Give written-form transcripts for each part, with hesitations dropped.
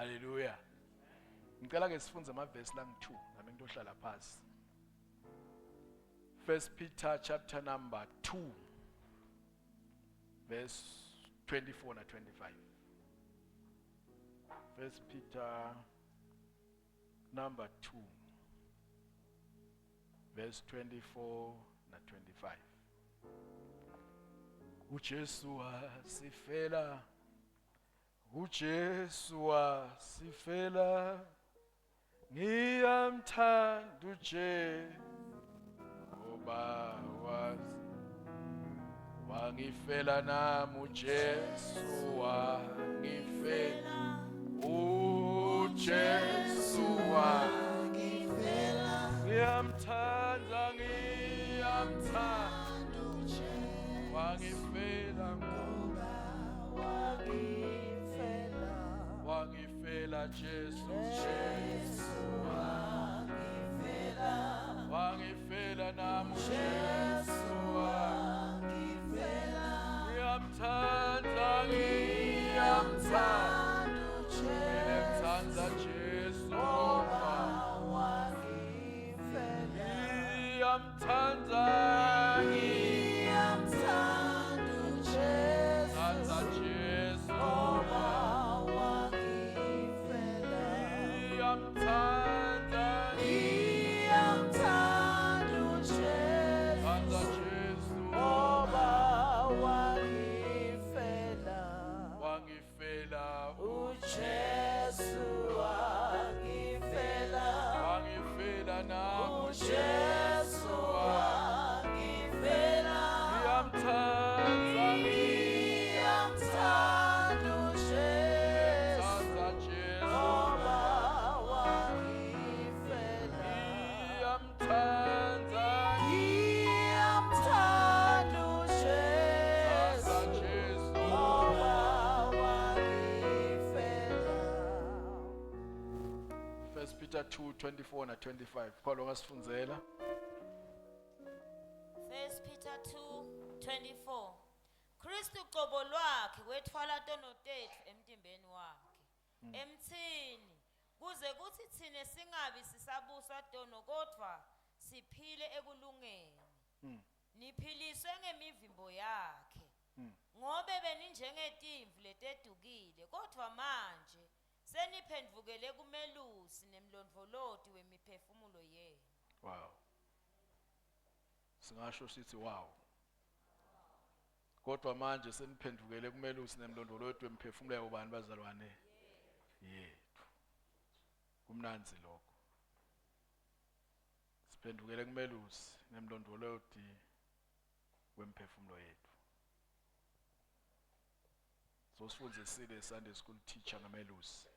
Haleluya. Ngicela ke sifunze amavesi langu-2 nami ngitohlala phasi. First Peter chapter number 2 verse 24 na 25. First Peter number 2 verse 24 na 25. uJesu wasifela uJesu wasifela ngiyamthanda uJesu ngoba wazi wangifela nami uJesu wangifela uJesu wangifela ngiyamthanda ngiyamthanda uJesu wangifela ngoba wangifela wangifela Jesu Jesu wangifela wangifela nami Jesu wangifela ngiyamthanda ngiyamthanda ngiyamthanda Jesu Jesu ngoba wangifela ngiyamthanda ngiyamthanda ngiyamthanda Jesu Jesu ngoba wangifela ngiyamthanda ngiyamthanda ngiyamthanda Jesu Jesu ngoba wangifela wangifela uJesu wangifela wangifela nami uJesu wangifela ngiyamthanda ngiyamthanda uJesu ngiyamthanda Jesu ngoba wangifela ngiyamthanda ngiyamthanda uJesu Jesu ngoba wangifela First Peter 2 24 na 25 Paul ungasifundzela First Peter 2:24 Kristu qobo lwakhe wethwala tono tethu emtimbeni wakhe emthini kuze kuthi thine singabi sisabuswa tono kodwa siphile ekulungeni niphiliswe ngemivimbo yakhe ngobe beninjengetimvu letedukile kodwa manje seniphendvukele kumelusi nemlondvoloti wemiphefumulo yenu wow singasho sithi wow kodwa manje seniphendukele kumelusi nemlondolozi wemphefumulo yobani bazalwane yethu kumnanzi lokho siphendukele kumelusi nemlondolozi wemphefumulo yethu so sifundisile Sunday school teacher ngamelusi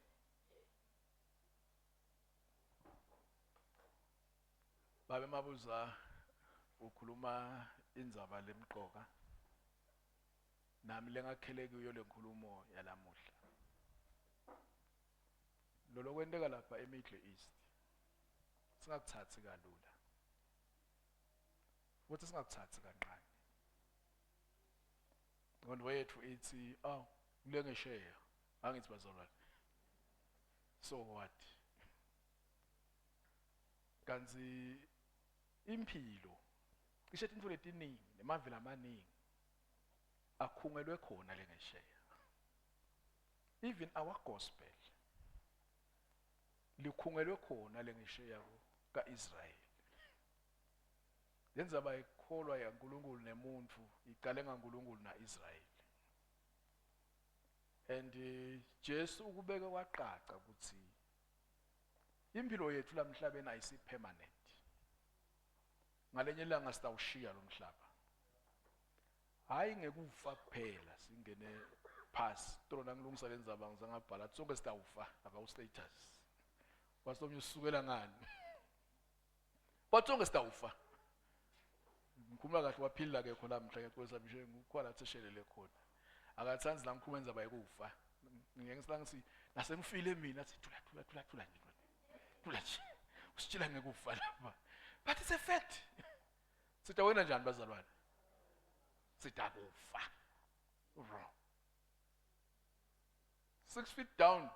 Babe Mabuza ukhuluma indzaba lemqoka nami lengakhele kuyo lenkulumo yalamuhla lolo kwenteka lapha eMiddle East singakuthathi kalula futhi singakuthathi kancane ingqondo yethu ithi oh kule ngesheya angithi bazalwane so what kanti impilo cishe tintfo letiningi nemavila amaningi akhungelwe khona lengesheya even our gospel likhungelwe khona lengesheya kaIsrael lenzaba ikholwa yaNkuluNkulu nemuntu iqale ngaNkuluNkulu naIsrael and eh, Jesu ukubeke kwaqaqa ukuthi impilo yethu lamhlabeni ayisi permanent ngalenye ilanga sitawushiya lo mhlaba hayi ngekufa kuphela singene phasi tona ngilungisa lenzaba ngizangabhala sonke sitawufa about status wasomnye usukela ngani wathi sonke sitawufa ngikhuluma kahle waphila ke khona mhla ngiyaxolisa nje ngikhona lathi eshelele khona akathandi la ngikhuluma enza bayekufa ngeke ngisila ngithi nasengifile mina athi thula thula thula thula nje thula nje usitshela ngekufa lapha but it's a fact sithi wena njani bazalwane sithi akufa wrong 6 feet down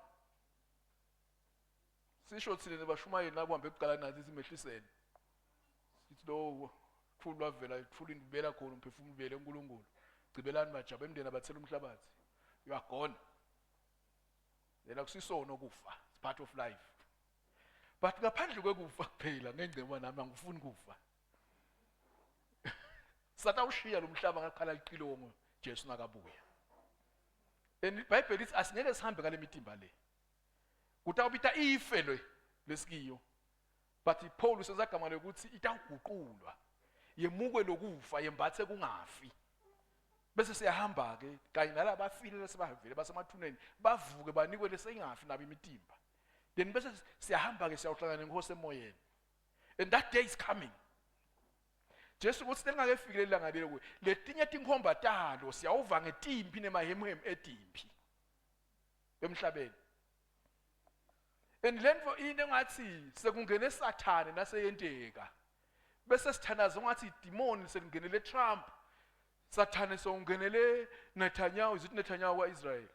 Sisho thina nebashumayeli nakuhambe kuqala nathi simehlisele. Sithi lowo thulu lwavela ethulini kubuyela khona umphefumulo ubuyele kuNkulunkulu. Gcibelani majaba emndeni abathela umhlabathi. You are gone. Lena kusisono kufa. It's part of life. But ngaphandle kwekufa kuphela ngengcebo nami angifuni kufa. Satawushiya lo mhlaba ngakhala licilongo Jesu nakabuya. And iBhayibheli lithi asingeke sihambe ngale mitimba le. Kutawubita ife le lesikiyo. But Paul usenza igama lokuthi itawuguqulwa. Yemukwe lokufa yembathe kungafi. Bese siyahamba ke kanye nalabafile lesibavele basemathuneni bavuke banikwe leseyingafi nabo imitimba. Then bese siyahamba ke siyawuhlangana nenkosi emoyeni. And that day is coming. Jesu kutsi lingakefiki lelanga lelo kuye letinye tinkhomba talo siyawuva ngetimpi nemahemuhemu etimpi emhlabeni and lento into engathi sekungene sathane naseyenteka bese sithanaza ungathi idemoni sekungenele Trump sathane sewungenele Netanyahu izithi Netanyahu kwaIsrael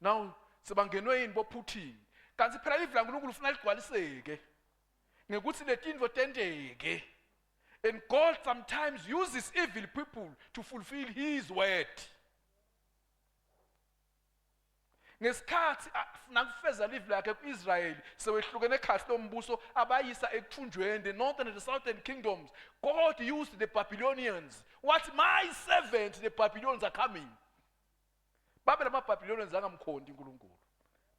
now sebangenwe yini bo Putin kanti phela livi laNkulunkulu ufuna ligcwaliseke ngekuthi letintfo tenteke and God sometimes uses evil people to fulfill his word ngesikhathi afuna kufeza live lakhe kuIsrael sewehlukene ekhathi lombuso abayisa ekuthunjweni the northern and the southern kingdoms God used the Babylonians what my servants the Babylonians are coming babe lama Babylonians angamkhonti uNkulunkulu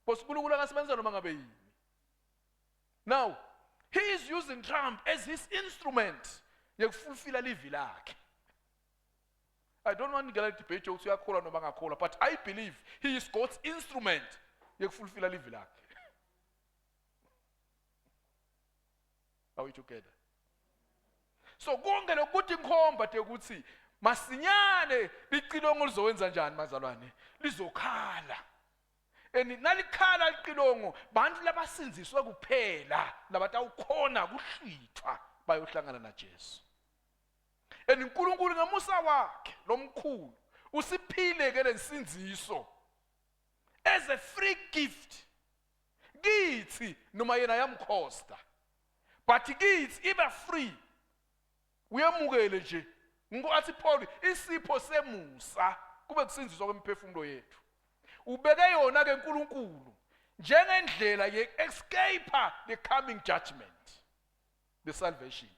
because uNkulunkulu angasebenzisa noma ngabe yini Now, he is using Trump as his instrument yekufulfila livi lakhe. I don't want to get a debate yokuthi uyakholwa noma angakholwa, but I believe he is God's instrument yekufulfila livi lakhe. Are we together? So konke lokuthi inkhomba ukuthi masinyane licilongo lizowenza njani bazalwane? Lizokhala. And nalikhala liqilongo bantu labasindziswe kuphela labatawukhona kuhlwithwa bayohlangana naJesu. And uNkulunkulu ngemusa wakhe lomkhulu usiphile ke lensindziso as a free gift kithi noma yena yamkhosta but kithi iba free uyemukele nje ngoathi Paul isipho semusa kube kusinziswa kwemiphefumulo yethu ubeke yona ke uNkulunkulu njengendlela ye escape the coming judgment the salvation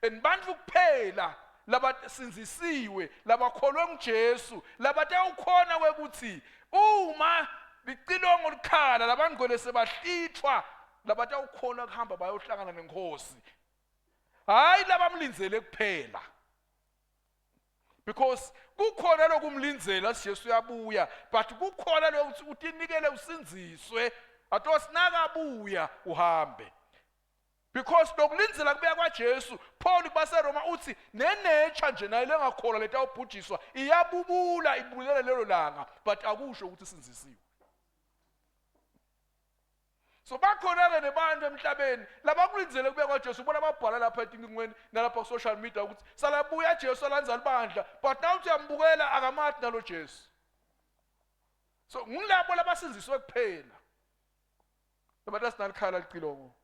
and bantu kuphela labasinzisiwe labakholwe nguJesu labatawukhona kwekuthi uma licilongo likhala labangcwele sebahlithwa labatawukhona kuhamba bayohlangana nenkosi hayi labamlindzele kuphela because kukhona lokumlindzela Jesu uyabuya but kukhona lokuthi utinikele usindziswe atosinakabuya uhambe because lokulindzela kubuya kwaJesu Paul kubaseRoma uthi nenature nje nayo lengakholwa letawubhujiswa iyabubula ibulela lelo langa but akusho ukuthi sindzisiwe so bakhona-ke nebantu emhlabeni labakulindzele kubuya kwajesu ubona babhala lapha etincingweni nalapha ku-social media ukuthi salabuya jesu alanza libandla but now uthi uyambukela akamati nalo jesu so ngilabo labasindziswe kuphela abantu asinalikhaya licilongo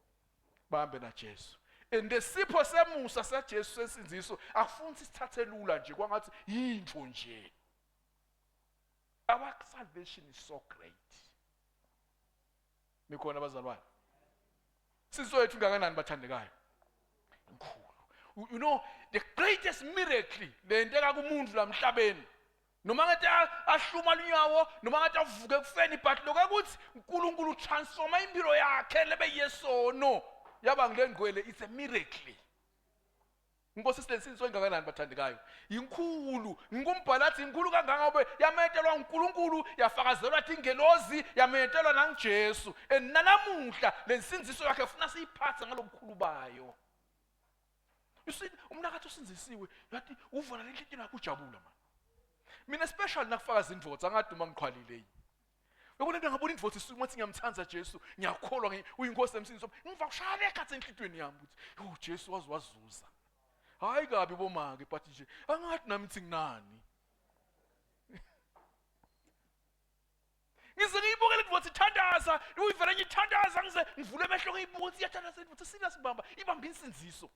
bahambe najesu and lesipho semusa sajesu sesindziso akufuni sisithathe lula nje kwangathi yintfo nje our salvation is so great nikhona bazalwane sinso yethu ngakanani bathandekayo inkulu you know the greatest miracle lenteka kumuntu lamhlabeni noma ngathi ahluma lunyawo noma ngathi avuke ekufeni but lokho ukuthi uNkulunkulu transforma impilo yakhe lebe yesono yaba ngilengcwele it's a miracle Inkosi silensindiso engakanani bathandekayo? Inkulu. Ngikumbhala athi inkulu kangangoba yamentelwa uNkulunkulu, yafakazelwa tingelozi, yamentelwa nanguJesu. And nanamuhla lensindiso yakhe funa siyiphathe ngalobukhulu bayo. You see, umnakathi usinzisiwe, yathi uva nalenhlitiyweni yakho ujabula man. Mina especially nakufakaza indvodza angaduma ngiqhwalile yini. Uyabona into ngabona indvodza isuke ngathi ngiyamthanda Jesu, ngiyakholwa uyinkosi emsindiso. Ngiva kushaya lekhathi enhlitweni yami ukuthi, "Oh Jesu waze wazuza." Hayi kabi bomake but nje angathi nami ngithi nginani. Ngize ngiyibukele ukuthi ithandaza, uyivele ngithandaza ngize ngivule amehlo ngiyibuka ukuthi iyathandaza ukuthi sina sibamba, ibamba insindiso.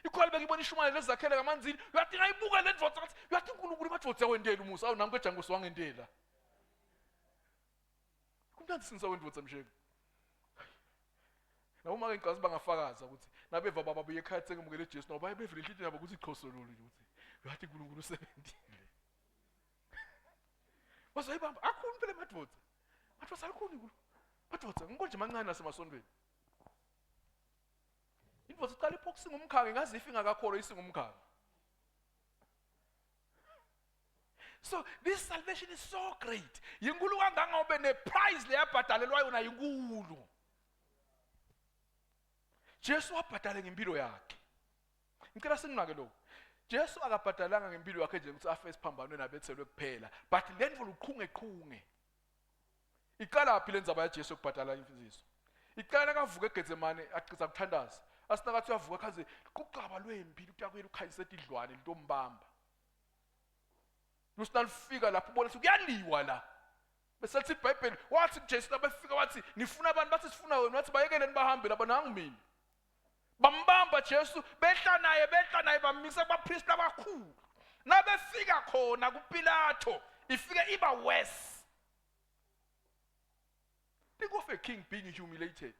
Ikhona bengibona ishumayelo ezakhele ngamanzini, uyathi ngayibuka le ndvodza ngathi uyathi uNkulunkulu emadvodza yawendela umusa, awu nami kwejango siwangentela. Kumnandi sinisa wendvodza msheko. Noma ke ngicabanga bangafakaza ukuthi nabeva baba buye ekhaya sengemukele Jesu nabo baye bevele inhliziyo yabo ukuthi ichosololo nje ukuthi uyathi uNkulunkulu usebenzile. Bazoyibamba akhuni phela emadvodza. Madvodza akhuni kulo. Madvodza ngikonje mancane nasemasontweni. Indvodza iqala iboxing umkhanga ngaze ife ingakakholwa isingumkhanga. So this salvation is so great. Yinkulu kangangobe neprice leyabhadalelwa yona yinkulu. Jesu wabhadala ngempilo yakhe. Ngicela singinake lokho. Jesu akabhadalanga ngempilo yakhe nje ukuthi afe esiphambanweni abethelwe kuphela, but lento luqhungeqhunge. Iqala phi lenzaba yaJesu yokubhadala imfiziso? Iqala kavuka eGetsemane aqiza kuthandaza. Asinakathi uyavuka khaze quqaba lwempi lutakwela ukhanyise idlwane litombamba. Lusina lufika lapho ubona ukuthi kuyaliwa la. Bese lithi iBhayibheli wathi kuJesu labefika wathi nifuna abantu bathi sifuna wena wathi bayekeleni bahambe laba nangu mina. Bambamba Jesu behla naye behla naye bamisa kubapristi abakhulu. Nabefika khona kuPilato ifike iba worse. Think of a king being humiliated.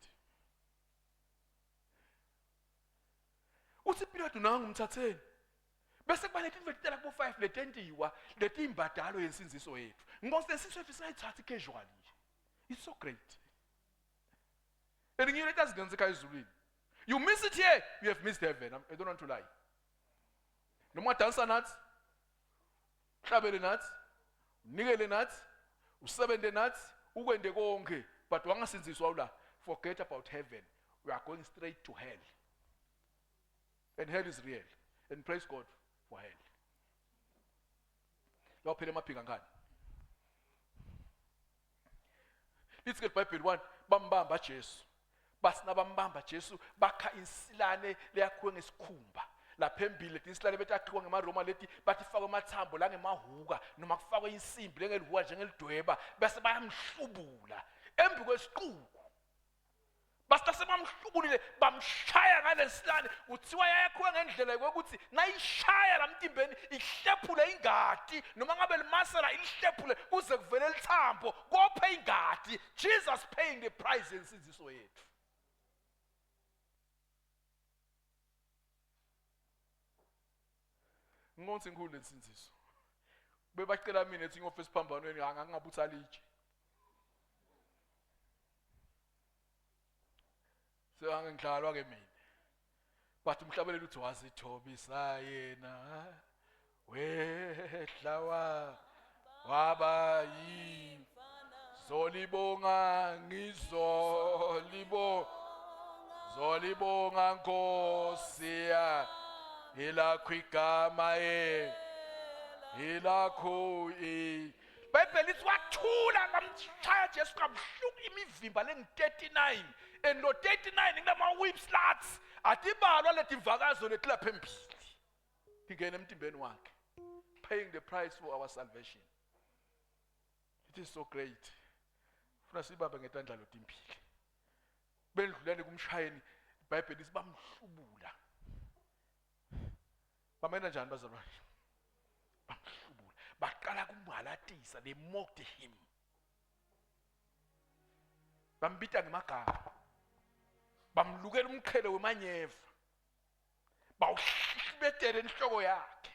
Uthi Pilato nangu umthatheni. Bese kuba leti vetela kubo 5 letentiwa letimbadalo yensindziso yethu. Nkosi lensindziso yethu singayithathi casually nje. It's so great. And ngiyo leti azingenzeka ezulwini. You miss it here, you have missed heaven. I don't want to lie. Noma dansa nathi, uhlabele nathi, unikele nathi, usebente nathi, ukwende konke, but wangasindziswa ula. Forget about heaven. We are going straight to hell. And hell is real. And praise God for hell. Yaphela emaphika ngani? Lithi ke iBhayibheli 1 bambamba Jesu. Bathi nabambamba Jesu bakha insilane leyakhiwe ngesikhumba. Lapha embili leti insilane betakhiwa ngemaRoma leti bathi ifakwe amathambo la ngemahuka noma kufakwe insimbi lengelihuka njengelidweba bese bayamhlubula embi kwesiquku. Basta sebamhlubulile bamshaya ngalesilane kuthiwa yayakhiwe ngendlela yokuthi nayishaya lamtimbeni ihlephule ingadi noma ngabe limasela ilihlephule kuze kuvele lithambo kophe ingadi. Jesus paying the price yensindiso yethu. Ngonsi inkulu lensindiso. Bebacela mina ethi ngofe esiphambanweni angangabutha litshe. Sewangidlalwa ke mina. But umhlabeleli uthi wazithobisa yena wehla wa waba yini zolibonga ngizolibo zolibonga Nkosi ya ilakho igama e ilakho i Bible lithi wathula bamshaya Jesu kabuhlungu imivimba lengu-39 and lo 39 kulama-whip sluts atibalwa letimvakazo letilapha embili tingena emtimbeni wakhe, paying the price for our salvation. It is so great. Funa sibambe ngetandla lotimbili. Bendlulele kumshayeni iBhayibheli lithi bamhlubula. Bamena njani bazalwane? Bamhlubula. Baqala kumhalatisa, they mocked him. Bambita ngemagama. Bamlukela umqhele wemanyeva. Bawuhlibetele enhloko yakhe.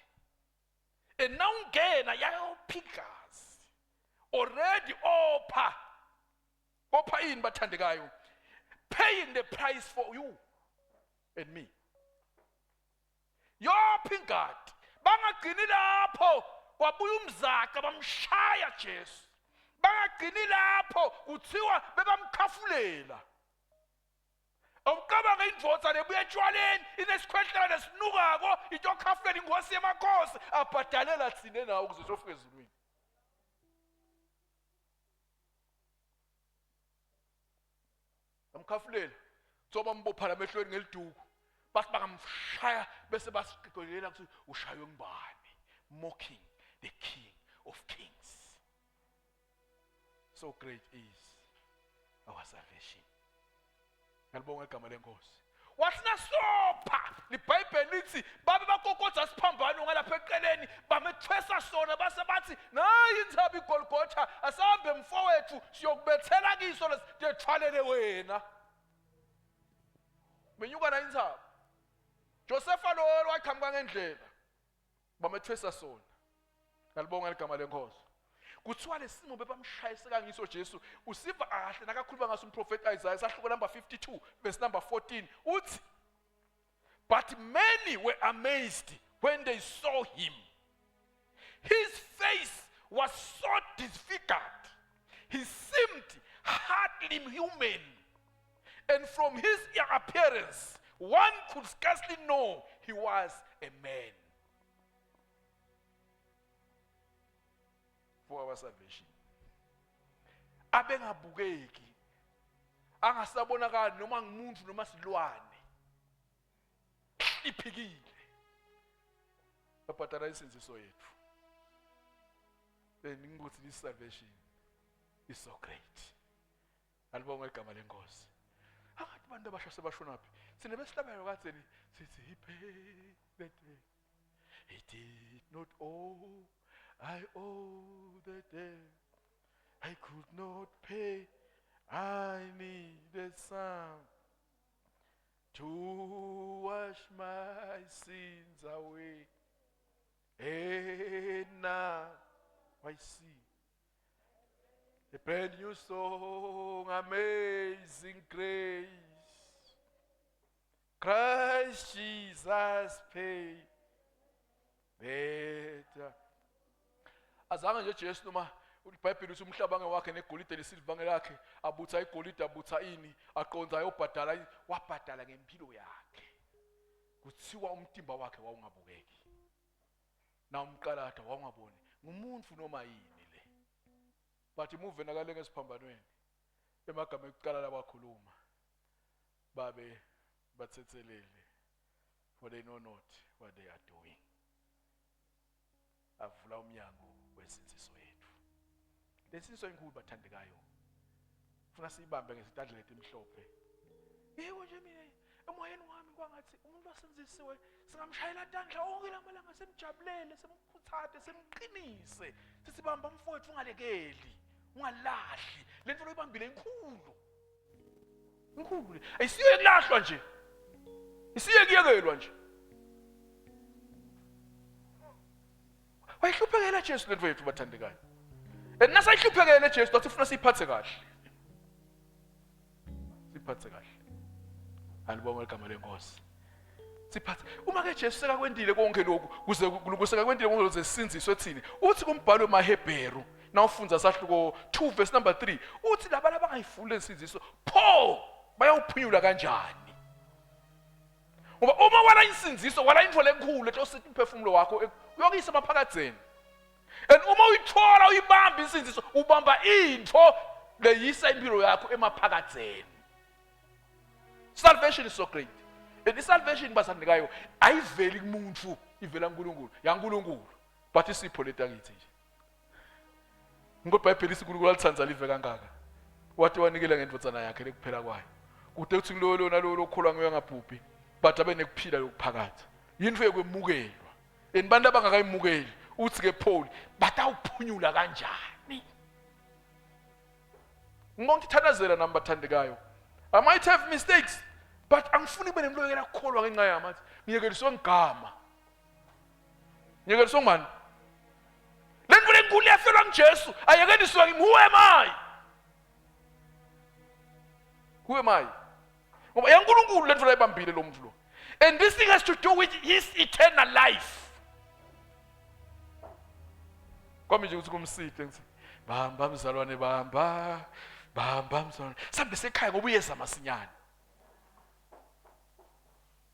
And nawungena yayophigazi. Already opha. Opha yini bathandekayo? Paying the price for you and me. Yopha ingadi. Bangagcini lapho kwabuya umzaca bamshaya Jesu. Bangagcini lapho kuthiwa bebamkhafulela. Awucabange indvodza lebuya etshwaleni inesikhwehlela lesinukako itokhafulela inkosi yemakhosi abhadalela thine nawe ukuze siyofika ezulwini. Bamkhafulela kuthiwa bambopha lamehlweni ngeliduku bathi bangamshaya bese basiqigelela ukuthi ushaywe ngubani, mocking the King of Kings. So great is our salvation. Ngiyalibonga igama lenkosi. Wathi nasopha liBhayibheli lithi babe bakokodza siphambano ngalapha eceleni bamethwesa sona base bathi nayi intsaba iGolgotha asambe mfowethu siyokubethela kiso lesithwalele wena. Benyuka na intsaba. Josefa lo waqhamuka ngendlela bamethwesa sona. Ngiyalibonga igama lenkosi. Kuthiwa lesimo bebamshayise kangiso Jesu usiva kahle nakakhuluma ngaso umprofeti Isaiah sahluko number 52 verse number 14 uthi but many were amazed when they saw him his face was so disfigured he seemed hardly human and from his appearance one could scarcely know he was a man for our salvation abengabukeki angasabonakali noma ngumuntu noma silwane iphikile babhadala insindiso yethu then ngikuthi this salvation is so great Alibongwe igama lenkosi. Angathi abantu abasha sebashonaphi. Sine besihlabelo kadzeni sithi he paid the debt. He did not owe. I owe the debt. I could not pay. I needed some to wash my sins away. And now I see A brand new song, amazing grace. Christ Jesus paid better. Azange nje Jesu noma iBhayibheli uthi umhlaba ngewakhe negolide nesiliva ngelakhe abutha igolide abutha ini aqonda ayobhadala wabhadala ngempilo yakhe kuthiwa umtimba wakhe wawungabukeki na umqalada wawungaboni ngumuntu noma yini le but imuve nakalenga esiphambanweni emagama ekuqala labakhuluma babe bathethelele for they know not what they are doing avula umnyango wesinsiso yethu lesinsiso inkulu bathandekayo funa siyibambe ngesitandla letimhlophe yebo nje mina emoyeni wami kwangathi umuntu osenzisiwe singamshayela tandla onke lamalanga simjabulele simkhuthate simqinise sisibamba mfowethu ungalekeli ungalahli lento loyibambile inkulu inkulu le ayisiyo kulahlwa nje isiye kuyekelwa nje wayihluphekela Jesu lento yethu bathandekayo and nasayihluphekele Jesu wathi ufuna siyiphathe kahle siphathe kahle alibonge igama lenkosi siphathe uma ke Jesu sekakwendile konke lokhu kuze kuze sekakwendile konke kuze sisinziswe thina uthi kumbhalo wemaHebheru nawufundza sahluko 2 verse number 3 uthi laba labangayifuni lensindziso pho bayawuphunyula kanjani ngoba uma wala insindziso wala intfo lenkhulu etosithi umphefumulo wakho uyokuyisa emaphakadzeni and uma uyithola uyibamba insindziso ubamba intfo leyisa impilo yakho emaphakadzeni salvation is so great and isalvation basandikayo ayiveli kumuntu ivela kuNkulunkulu yaNkulunkulu but isipho letakithi nje ngoba iBhayibheli isinkulunkulu alithanda live kangaka wathi wanikela ngendvodzana yakhe lekuphela kwayo kude kuthi kuloyo lona loyo lokholwa nguye angabhubhi but abe nekuphila lokuphakade yinto yokwemukelwa and bantu abangakayimukeli uthi ke Paul batawuphunyula kanjani ngibonga ithandazela nami bathandekayo i might have mistakes but angifuni kube nemloyekela kukholwa ngenxa yami athi ngiyekeliswe ngigama ngiyekeliswe ngubani le nto lenkulu yafelwa ngujesu ayekeliswa ngimi who am i who am i ngoba yankulunkulu le nto layibambile lo muntu lo and this thing has to do with his eternal life kwami nje ukuthi kumside ngithi bamba mzalwane bamba bamba mzalwane sambe sekhaya ngoba uyeza masinyane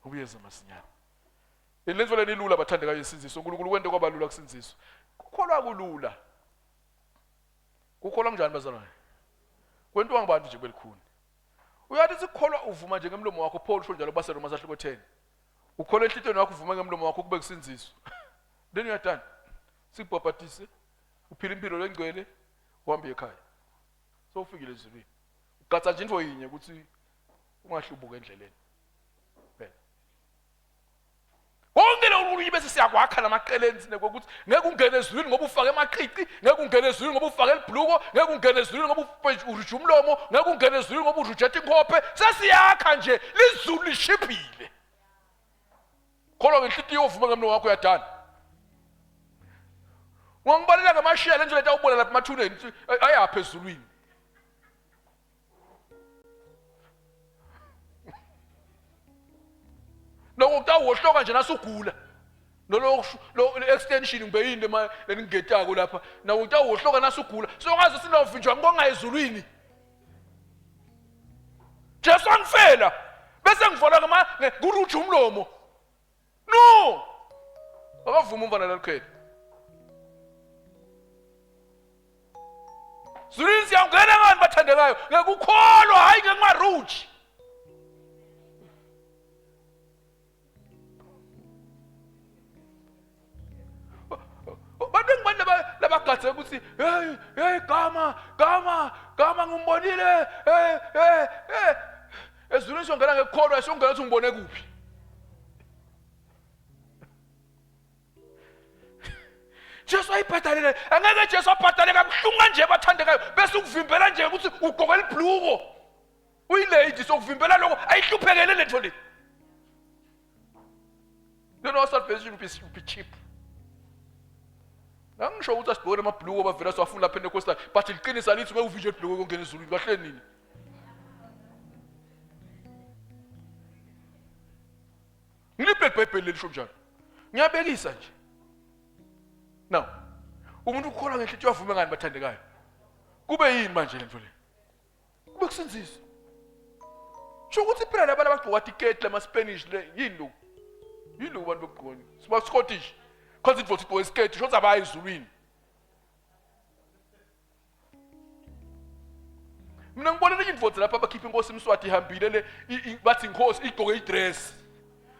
ubuyeza masinyane lento leni ilula bathandekayo insindiso uNkulunkulu kwento kwabalula kusinziswa kukholwa kulula kukholwa kanjani bazalwane kwentiwa ngabantu nje kwelikhuni uyathi sikholwa uvuma nje ngemlomo wakho Paul usho njalo baseRoma sahluko 10 ukholwa enhlitweni wakho uvume ngemlomo wakho kube kusinziswa then you are done sikubhabhatise uphila impilo lengcwele uhambe ekhaya Sowufikile ezulwini. Ugatsa nje into yinye ukuthi ungahlubuka endleleni. Phela. Konke lokhu bese siyakwakha lamaqeleni thina kokuthi ngeke ungene ezulwini ngoba ufake amaqiqi, ngeke ungene ezulwini ngoba ufake libhluko, ngeke ungene ezulwini ngoba uruja umlomo, ngeke ungene ezulwini ngoba urujeta inkhophe. Sesiyakha nje lizulu lishiphile. Kholwa ngenhlitiyo uvume ngemlomo wakho uyadana. Ungangibalela ngamashiya le nto leta ubona lapha emathuneni ayaphi ezulwini. Lokho kutawuwohloka nje nasugula. Lolo lo extension ngibe yini lema leningetako lapha. Nawo kutawuwohloka nasugula. Songaze sinovinjwa ngonga ezulwini. Jesu angifela bese ngivala ngama kuruja umlomo. No! Akavuma umfana lalikhele. Zulwini siyawungena ngani bathandekayo ngekukholwa hayi ngengaruji. Bantu engibani labagadze ukuthi hey hey gama gama gama ngimbonile hey hey hey ezulwini siyongena ngekukholwa siyongena ukuthi ngibone kuphi. Jesu ayibhadalele angeke Jesu abhadale kabuhlungu kanje bathandekayo bese ukuvimbela nje ukuthi ugqoke libhluko uyilady sokuvimbela lokho ayihluphekele lento le you know salvation will be, will be cheap angisho ukuthi asigqoke amabhluko bavela siwafuna lapha eNtecostal but liqinisa lithi ngeke uvinjwe ibhluko kongena ezulwini kahle nini ngiliphi ibhayibheli lelisho njalo ngiyabekisa nje now umuntu ukholwa ngenhliziyo avume ngani bathandekayo kube yini manje lento le kube kusinzisa sho ukuthi phela laba labagqoka tiketi lama-spanish le yini lokhu yini lokhu abantu bekugqoka siba scottish cause indoda igqoke isiketi sho ukuthi abayi ezulwini mina ngibona elinye indvodza lapha abakhipha inkosi imswati ihambile le bathi inkosi igqoke idress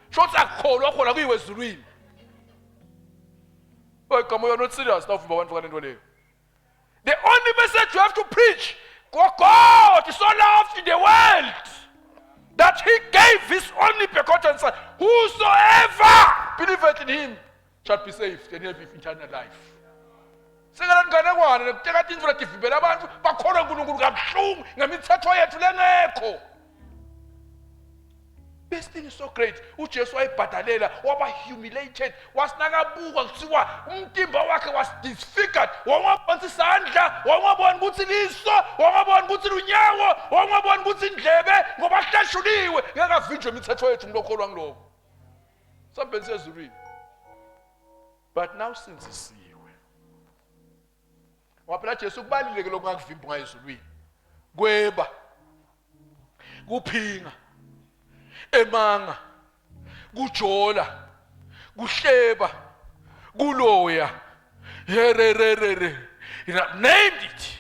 sho ukuthi akukholwa khona kuyiwe ezulwini oy gama you're not serious nawuvimba abantu kalento leyo The only message you have to preach, God so loved the world that he gave his only begotten son. Whosoever believeth in him shall be saved and have eternal life. Sekela nganekwane nekuteka tintfo letivimbela abantu bakholwe uNkulunkulu kabuhlungu ngemithetho yethu lengekho. This thing is so great. uJesu wayibhadalela waba humiliated wasinakabuka kuthiwa umtimba wakhe was disfigured wawungabona isandla wawungabona ukuthi liso wawungabona ukuthi lunyawo wawungabona ukuthi indlebe ngoba hleshuliwe ngeke avinjwe imithetho yethu ngilokholwa ngiloko sambeni sezulwini but now sinzisiwe ngoba phela Jesu kubaluleke lokungakuvimba ungayezulwini kweba kuphinga emanga kujola kuhleba kuloya herererere named it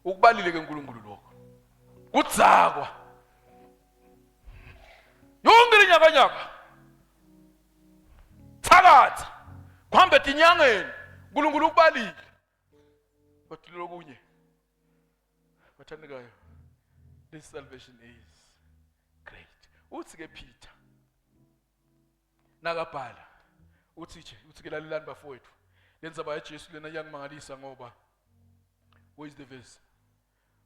ukubalile ke uNkulunkulu lokho kudzakwa yonke lenyakanyaka thakatha kuhambe etinyangeni uNkulunkulu ukubalile kodwa lokunye bathandekayo this salvation is great uthi ke Peter nakabhala uthi nje uthi ke lalelani bafowethu lenzaba yaJesu lena iyangimangalisa ngoba where is the verse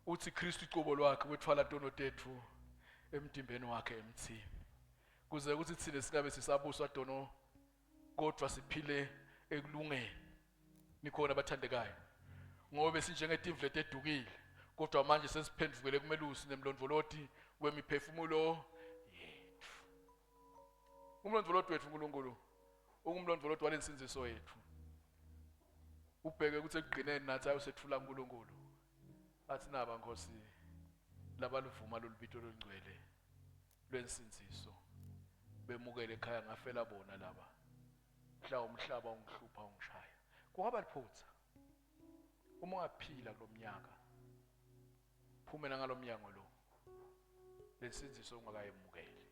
uthi Kristu icobo lwakhe wethwala tono tethu emtimbeni wakhe emthini kuze kuthi thina singabe sisabuswa tono kodwa siphile ekulungeni nikhona abathandekayo ngoba besinjengetimvu letedukile kodwa manje sesiphendukele kumelusi nemlondvoloti wemiphefumulo yethu umlondvoloti wethu uNkulunkulu ungumlondvoloti walensindziso yethu ubheke ukuthi ekugcineni nathi ayosethula uNkulunkulu athi naba nkosi labaluvuma lolubito lolungcwele lwensindziso bemukele ekhaya ngafela bona laba mhla umhlaba ungihlupha ungishaya kungaba liphutha uma ungaphila kulomnyaka phumela ngalomnyango lo lensindziso ungakayemukeli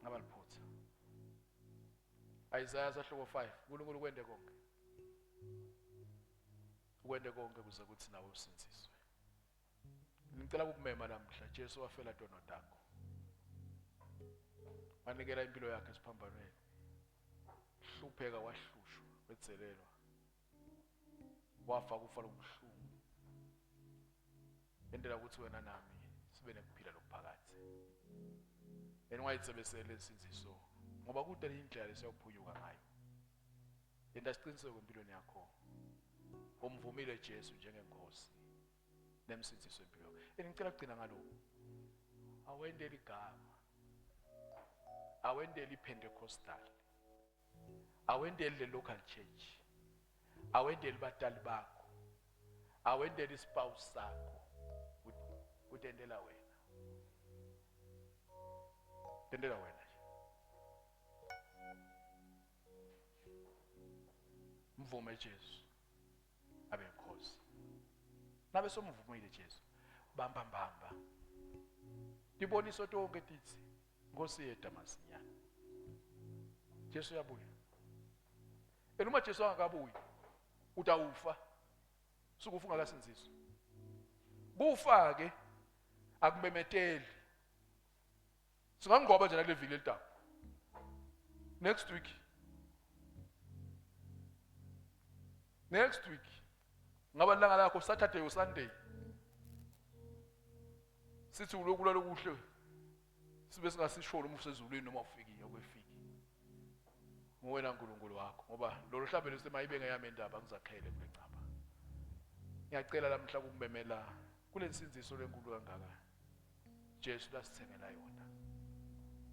ngaba liphutha Isaiah sahluko 5 uNkulunkulu kwende konke. Ukwente konke kuze kuthi nawe usindziswe. Ngicela ukukumema namhla Jesu wafela tono takho. Wanikela impilo yakhe esiphambanweni. Hlupheka wahlushwa, wethelelwa. Wafa kufa lokubuhlungu. Endela ukuthi wena nami sibe nekuphila lokuphakathe. And ungayitsebeseli insindziso ngoba kude indlela lesiyawuphunyuka ngayo. Yenta siqiniseko empilweni yakho. Umvumile Jesu njengenkosi nemsindziso empilo yakho. And ngicela kugcina ngalokhu. Awendeli igama. Awendeli iPentecostal. Awendeli le local church. Awendeli batali bakho. Awendeli ispouse sakho. Utendela wena. Tendela wena nje. Mvume Jesu. Abe inkosi. Nabe somvumile Jesu. Bamba mbamba. Tiboniso tonke tithi Nkosi yeda masinyane. Jesu uyabuya. And uma Jesu angakabuyi utawufa. Sukufa ungakasindziswa. Kufa ke akumemeteli. Singangcwaba nje naleviki lelitako. Next week. Next week. Ngaba langa lakho Saturday or Sunday. Sithi ulokulala okuhle sibe singasisho noma usezulwini noma ufikile okwefiki. Nguwena uNkulunkulu wakho ngoba lolu hlabelo lisemayibe ngeyami indaba ngizakhele kule ncaba. Ngiyacela lamhla ukumemela kulensindziso lenkulu kangaka. Jesu lasithengela yona.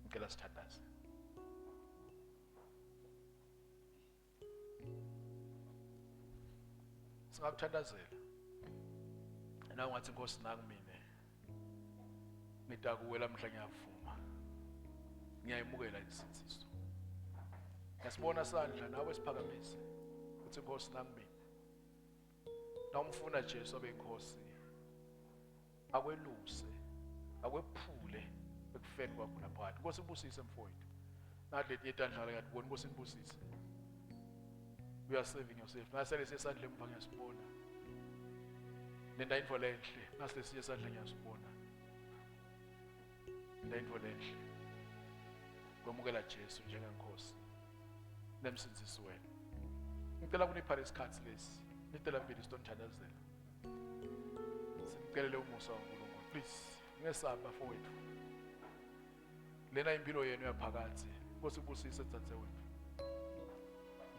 Ngicela sithandaze. Singakuthandazela. Nawe ungathi Nkosi nangu mina. Ngida kuwe lamhla ngiyavuma. Ngiyayimukela insindziso. Ngiyasibona sandla nawe siphakamise. Uthi Nkosi nangu mina. Nawumfuna Jesu abe inkosi. Akweluse, akwephule ekufeni kwakho lapha. Inkosi ibusise mfowethu. Nathi letinye tandla la ngiyatibona Inkosi inibusise. You are saving yourself. Nasele sesandla emva ngiyasibona. Lenda intfo lenhle. Nasele siye sandla ngiyasibona. Lenda intfo lenhle. Kwemukela Jesu njengenkosi nemsindzisi wenu. Ngicela kunipha lesikhathi lesi. Nicela mbili sitonithandazela. Simcelele umusa waNkulunkulu. Please, ningesabi bafowethu. Lena impilo yenu yaphakadze. Inkosi ibusise dzadzewethu.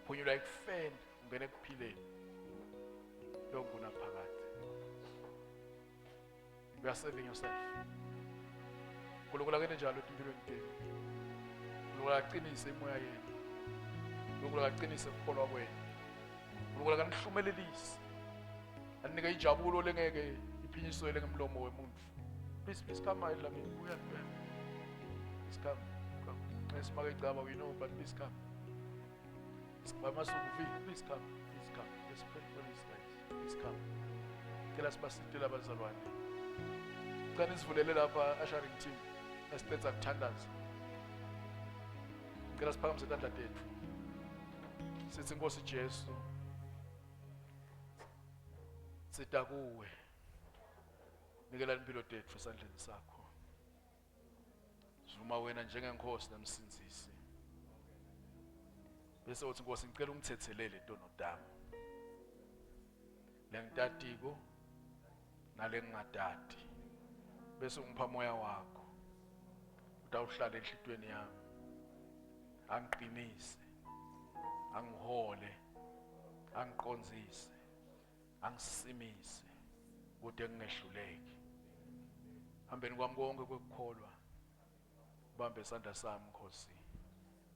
Uphunyulwa ekufeni ungena ekuphileni. Lokungunaphakadze. You are saving yourself. uNkulunkulu akene njalo empilweni tenu. uNkulunkulu aqinise imoya yenu. uNkulunkulu aqinise ukukholwa kwenu. uNkulunkulu akanihlumelelise. Anike injabulo lengeke iphinyiswele ngemlomo wemuntu. Please please come my love. Buya buya. Please come. Come. Ngesimake icaba we know but please come. Mama please come. Please come. Let's pray for these guys. Please come. Cela sibasitele abazalwane. Cela nisivulele lapha ushering team. Nasiqedza kuthandaza. Cela siphakamise tandla tethu. Sithi Nkosi Jesu. Sita kuwe. Nikela impilo tethu esandleni sakho. Vuma wena njengenkosi namsindzisi. Bese uthi Nkosi ngicela ungithethelele tono tami. Lengitatiko nalengingatati. Bese ungipha moya wakho. Utawuhlala enhlitweni yami. Angiqinise. Angihole. Angiqonzise. Angisimise kude ngingehluleki. Hambeni kwami konke kwekukholwa. Bambe isandla sami Nkosi.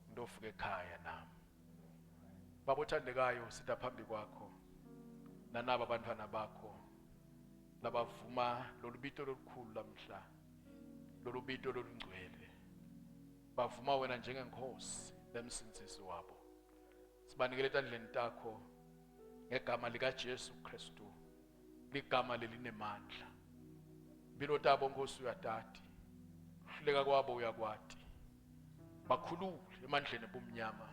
Ngidofika ekhaya nami. Baba othandekayo sitha phambi kwakho. Nanaba abantwana bakho labavuma lolu bito lolukhulu lamhla. Lolu bito lolungcwele. Bavuma wena njengenkosi nemsindzisi wabo. Sibanikele etandleni takho ngegama lika Jesu Kristu. Ligama lelinemandla. Impilo tabo Nkosi uyatati. Hluleka kwabo uyakwati. Bakhulule emandleni ebumnyama.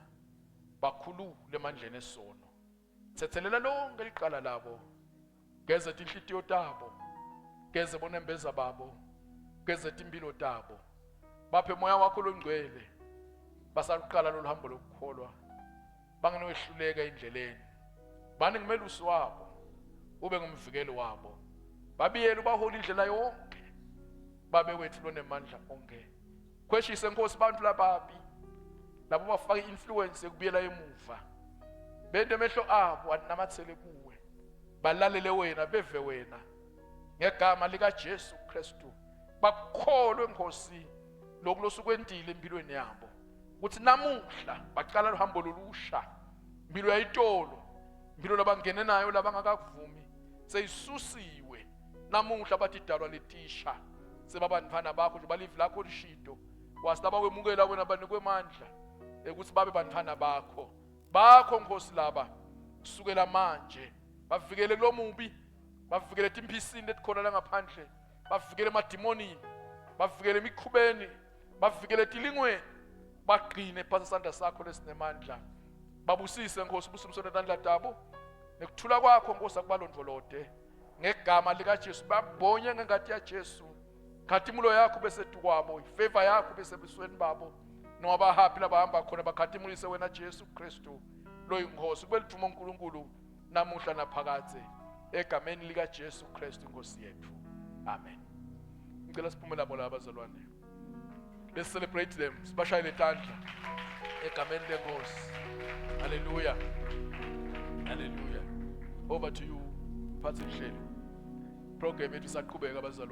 Bakhulule emandleni esono. Thethelela lonke liqala labo. Geze tinhlitiyo tabo, geze bonembeza babo, geze timpilo tabo. Baphe moya wakho longcwele. Basaluqala lolu hambo lokukholwa. Bangenowehluleka endleleni. Bani ngumelusi wabo, ube ngumvikeli wabo. Babiyele ubahole indlela yonke. Babe wethu lonemandla onke. Khweshise Nkosi bantu lababi labo bafaka i-influence yokubuyela emuva. Bente emehlo abo anamathele kuwe. Balalele wena beve wena. Ngegama lika Jesu Kristu. Bakholwe Nkosi lokhu losukwentile empilweni yabo. Ukuthi namuhla baqala luhambo lolusha. Impilo yayitolo, impilo labangene nayo labangakakuvumi seyisusiwe. Namuhla bathi idalwa letisha sebabantfwana bakho nje balivi lakho lishido wasi labakwemukela wena banikwe amandla ekuthi babe bantfwana bakho bakho Nkosi laba kusukela manje bavikele kulomubi bavikele etimphisini letikhona la ngaphandle bavikele emadimonini bavikele emikhubeni bavikele etilingweni bagcine phasi isandla sakho lesinemandla babusise Nkosi ubusise tandla tabo nekuthula kwakho Nkosi akubalondvolode ngegama likaJesu babonye ngengati yaJesu khatimulo yakho bese tukwabo ifavor yakho bese busweni babo noma bahaphi labahamba khona bakhatimulise wena Jesu Kristu loyinkosi kube lidvumo uNkulunkulu namuhla naphakadze egameni likaJesu Kristu inkosi yethu amen. Ngicela siphume labo laba bazalwane, let's celebrate them, sibashayele tandla egameni lenkosi. Hallelujah, hallelujah. Over to you mphathi inhlelo, program yethu isaqhubeka abazalwane.